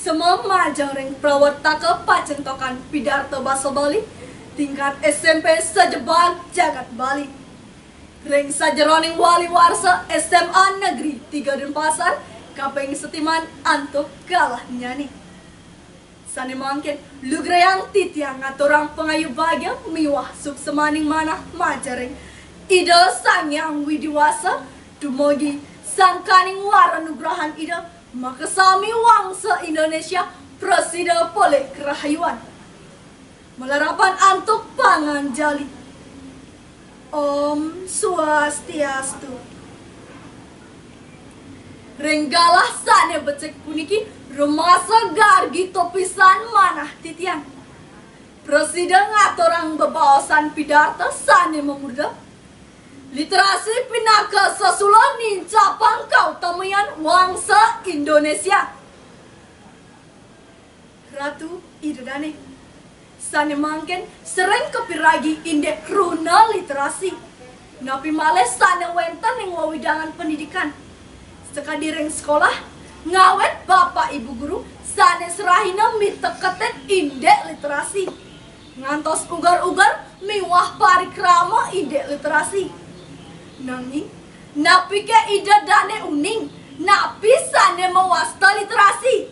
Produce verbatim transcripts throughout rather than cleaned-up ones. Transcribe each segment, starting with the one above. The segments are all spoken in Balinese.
Semua majeng ring prawartaka pacentokan pidarta basa Bali tingkat S M P sajebag jagat Bali. Ring sajeroning wali warsa S M A Negeri tiga Denpasar, kaping setiman antuk galahnyané. Sané mangkin, lugrayang titiang ngaturang pangayu bagia miwah suksmaning manah majeng ring Ida Sang Hyang Widhi Wasa, dumugi sangkaning wara nugrahan Ida, makasami wangsa Indonesia prasida polih karahayuan. Malarapan antuk panganjali. Om Swastiastu. Ring galah sané becik puniki rumasa gargita pisan manah titiang. Prasida ngaturang bebaosan pidarta sané mamurda, Literasi pinaka sasula nincapang kautamayan wangsa Indonesia. Ratu Ida Dané. Sané mangkin sering kapiragi indik kruna literasi. Napi malih sané wénten ing wewidangan pendidikan. Sakadi ring sekolah, ngawit bapak ibu guru sané serahina miteketin indik literasi. Ngantos uger-uger miwah parikrama indik literasi. Nanging, napiké Ida Dané uning, napi sané mawasta literasi?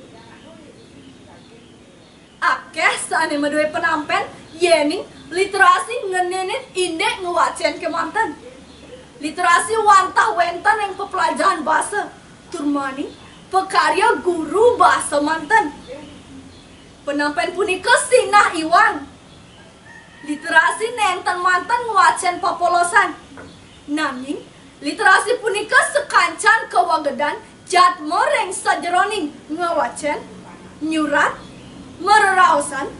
Akéh sané madué penampén, yéning literasi ngeninin indik ngwacén kémanten. Literasi wantah wénten ing peplajahan basa, tur mani pakarya guru basa manten. Penampén punika sinah iwang. Literasi nénten manten ngwacén papolosan. Nanging, literasi punika sakancan kawagedan jadma ring sajeroning ngwacén, nyurat, mareraosan,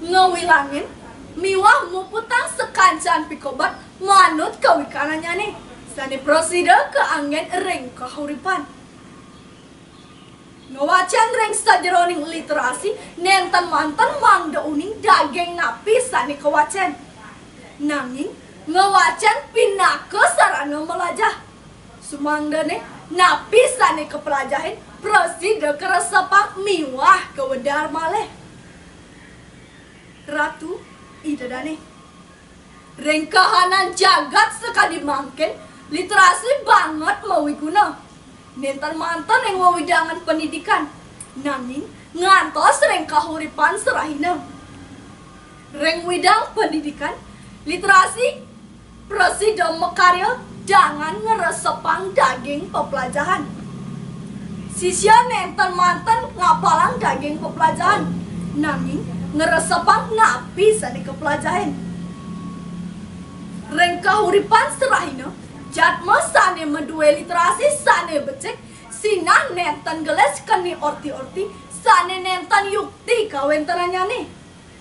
ngawilangin, miwah muputang sakancan pikobet manut kawikanannyané, sané prasida kaanggén ring kahuripan. Ngwacén ring sajeroning literasi nénten manten mangda uning daging napi sané kawacén. Nanging, ngwacén pinaka sarana malajah. Sumangdané, napi sané kaplajahin prasida karesepang miwah kawedar malih. Ratu Ida Dané. Ring kahanan jagat sakadi mangkin, literasi banget mawiguna. Nénten manten ing wewidangan pendidikan, nanging ngantos ring kahuripan serahina. Ring widang pendidikan, literasi prasida makarya dangan ngresepang daging peplajahan. Sisya nénten manten ngapalang daging peplajahan, nanging ngresepang napi sané kaplajahin. Ring kahuripan serahina, jadma sané madué literasi sané becik, sinah nénten gelis keni orti-orti sané nénten yukti kawéntenannyané.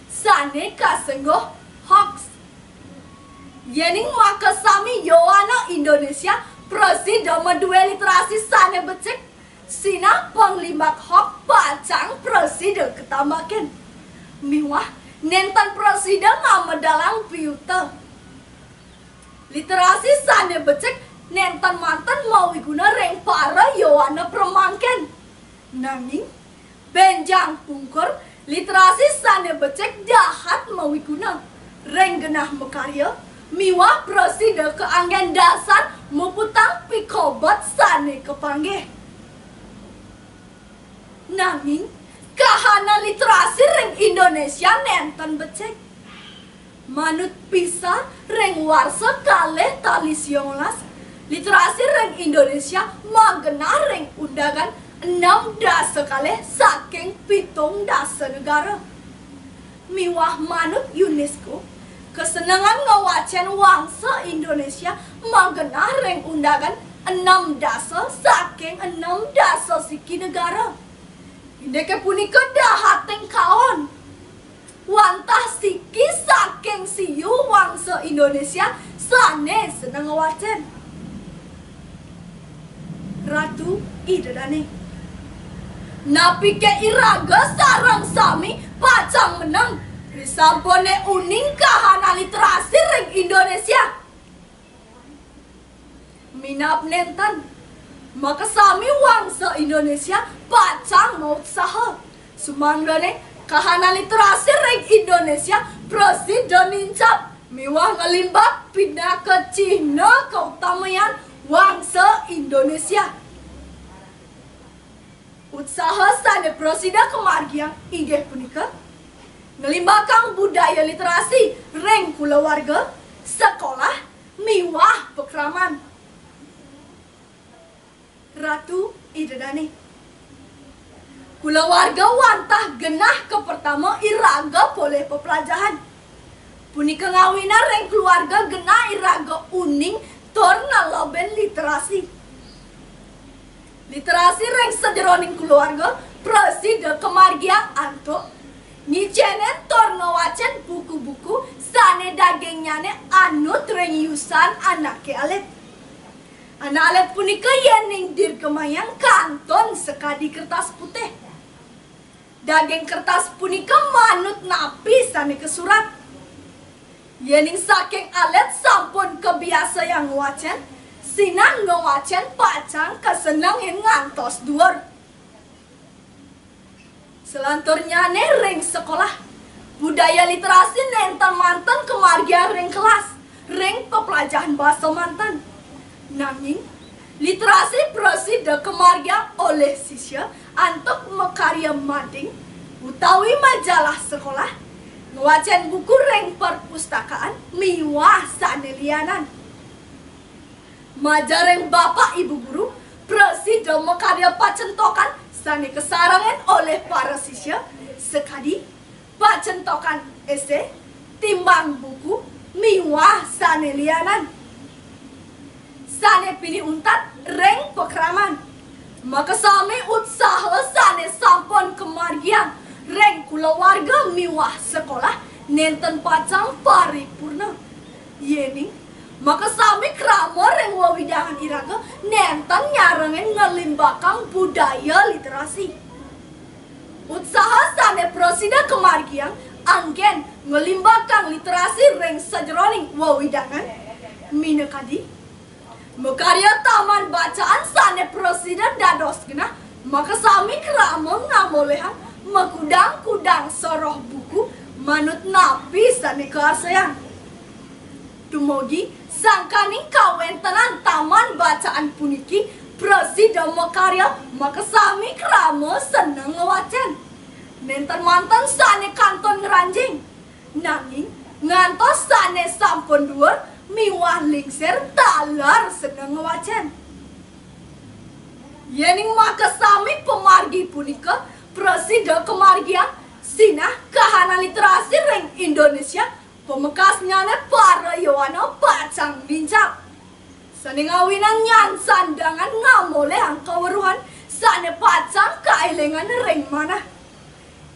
Sané kasengguh hoax. Yéning makasami yowana Indonesia prasida madué literasi sané becik, sinah panglimbak hoax pacang prasida katambakin. Miwah nénten prasida ngamedalang biuta. Literasi sané becik nénten manten mawiguna ring para yowana pramangkin. Nanging, bénjang pungkur, literasi sané becik dahat mawiguna ring genah makarya miwah prasida kaanggén dasar muputang pikobet sané kapanggih. Nanging, kahanan literasi ring Indonesia nénten becik. Manut PISA ring warsa kalih tali siangolas, literasi ring Indonesia magenah ring undagan enam dasa kalih saking pitung dasa negara. Miwah manut UNESCO, kasenengan ngwacén wangsa Indonesia magenah ring undagan enam dasa saking enam dasa siki negara. Indiké punika dahating kaon. Wantah siki saking siu wangsa Indonesia sané seneng ngwacén. Ratu Ida Dané. Napiké iraga sareng sami pacang meneng, risampuné uning kahanan literasi ring Indonesia? Minab nénten, makasami wangsa Indonesia pacang mautsaha. Sumangdané kahanan literasi ring Indonesia prasida nincap miwah nglimbak pinaka cihna kautamayan wangsa Indonesia. Utsaha sané prasida kamargiang inggih punika nglimbakang budaya literasi ring kulawarga, sekolah, miwah pakraman. Ratu Ida Dané. Kulawarga wantah genah kapertama iraga polih peplajahan. Punika ngawinang ring kulawarga genah iraga uning tur nalebin literasi. Literasi ring sajeroning kulawarga prasida kamargiang antuk ngicénin tur ngwacén buku-buku sané dagingnyané anut ring yusan anaké alit. Anak alit punika yéning dirgamayang kantun sakadi kertas putih. Daging kertas punika manut napi sané kasurat. Yéning saking alit sampun kabiasayang ngwacén, sinah ngwacén pacang kasenengin ngantos duur. Salanturnyané ring sekolah, budaya literasi nénten manten kamargiang ring kelas, ring peplajahan basa manten. Nanging, literasi prasida kamargiang olih sisya antuk makarya mading utawi majalah sekolah, ngwacén buku ring perpustakaan miwah sané lianan. Majeng ring Bapak Ibu Guru, prasida makarya pacentokan sané kasarengin olih para sisya, sakadi pacentokan esé, timbang buku, miwah sané lianan. Sané pinih untat ring pakraman. Makasami utsaha sané sampun kamargiang ring kulawarga miwah sekolah nénten pacang paripurna. Yéning makasami krama ring wewidangan iraga nénten nyarengin nglimbakang budaya literasi. Utsaha sané prasida kamargiang anggén nglimbakang literasi ring sajeroning wewidangan, minakadi makarya taman bacaan sané prasida dados genah, makasami krama ngamolihang makudang-kudang soroh buku manut napi sané kaarsayang. Dumugi sangkaning kawéntenan taman bacaan puniki prasida makarya makasami krama seneng ngwacén. Nénten manten sané kantun ngranjing. Nanging, ngantos sané sampun duur miwah lingsir taler seneng ngwacén. Yéning makasami pamargi punika prasida kamargiang, sinah kahanan literasi ring Indonesia pamekasnyané para yowana pacang nincap. Sané ngawinang nyan sandangan ngamolihang kaweruhan sané pacang kaélingang ring manah.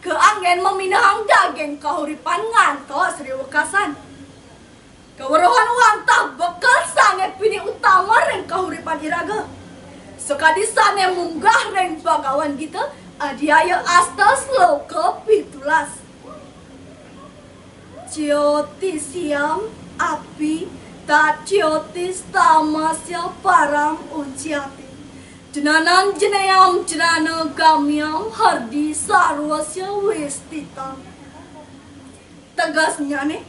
Kaanggén maminahang daging kahuripan ngantos ri wekasan. Kaweruhan wantah bekel sané pinih utama ring kahuripan iraga. Sakadi sané munggah ring Bhagavad Gita, Adhyaya Asta, sloka pitulas. Jyotishyam api tat jyotistamasya param ucchati. Jnananjnayam jnanagamyam hridhi sarvasya visthitam. Tegesnyané,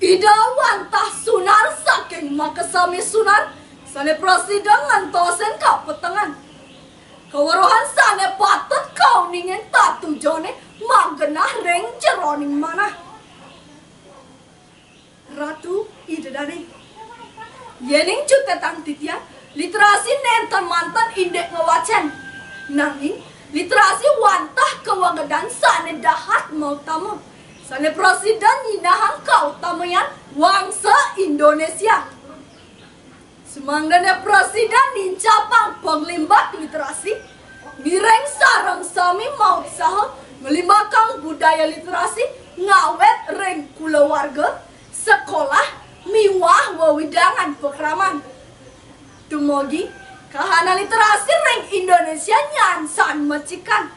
Ida wantah sunar saking makasami sunar, sané prasida ngantosin kapetengan. Kaweruhan sané patut kauningin tatujoné magenah ring jeroning manah. Ratu Ida Dané. Yéning cutetang titiang, literasi nénten manten indik ngwacén. Nanging, literasi wantah kawagedan sané dahat mautama. Sané prasida nyinahang kautamayan wangsa Indonesia. Sumangdané prasida nincapang panglimbak literasi, ngiring sareng sami mautsaha nglimbakang budaya literasi ngawit ring kulawarga, sekolah, miwah wewidangan pakraman. Dumugi kahanan literasi ring Indonesia nyansan mecikan.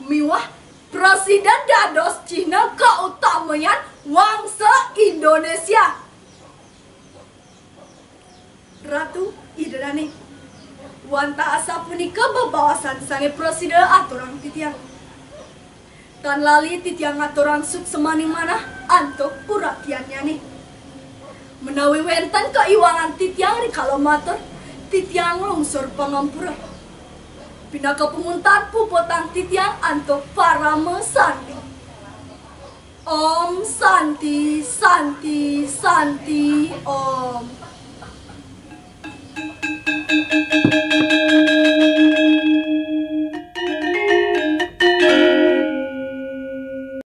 Miwah prasida dados cihna kautamayan wangsa Indonesia. Ratu Ida Dané. Wantah asapunika bebaosan sané prasida aturang titiang. Tan lali titiang ngaturang suksmaning manah antuk puratiannyané. Menawi wénten kaiwangan titiang rikala matur, titiang lungsur pangampura. Pinaka panguntat puputang titiang antuk parama santi. Om Santi, Santi, Santi, Om.